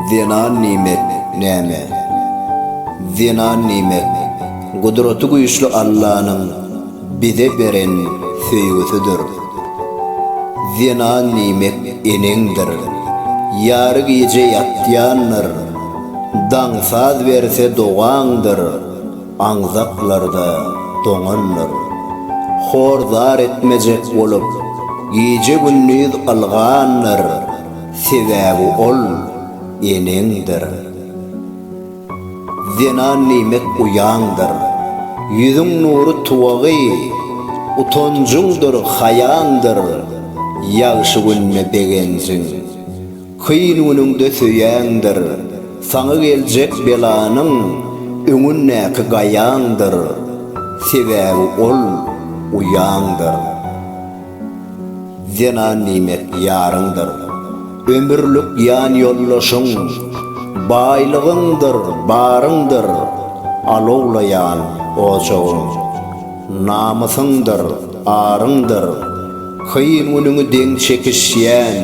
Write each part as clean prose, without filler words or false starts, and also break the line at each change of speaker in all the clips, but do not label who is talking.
Zenan diýmek näme? Zenan diýmek, gudraty güýçli Allanyň bize beren söýgüsidir. Zenan diýmek eneňdir. Ýary gije ýatýandyr. Daň saz berse dogaňdyr. Aňzaklarda doňandyr. Hor-zar etmejek bolup, gije-gündiz ylgandyr. Sebäbi ol eneňdir. Zenan diýmek uýaňdyr. Ýüzüň nury tuwagy, utanjyňdyr, haýaňdyr, ýagşy günde begenjiň. Kyn günüňde söýäňdir. Saňa geljek belanyň öňündäki gaýaňdyr. Sebäbi ol uýaňdyr. Zenan diýmek ýaryňdyr. Ömürlik ýan ýoldaşyň, baýlygyňdyr, baryňdyr, alowlaýan ojagyň. Namysyňdyr, aryňdyr, kyn günüňi deň çekişýän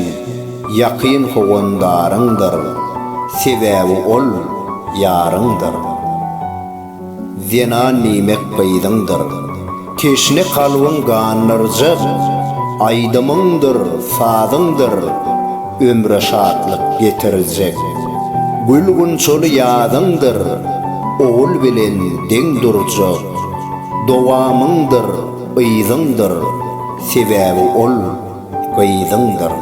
ýakyn howandaryňdyr. Sebäbi ol ýaryňdyr. Zenan diýmek gyzyňdyr. Teşne kalbyň gandyrjak aýdymyňdyr, sazyňdyr, ömre şatlyk getirjek. Gül-gunçaly ýazyňdyr, ogul bilen deň durjak. Dowamyňdyr, yzyňdyr, sebäbi ol gyzyňdyr.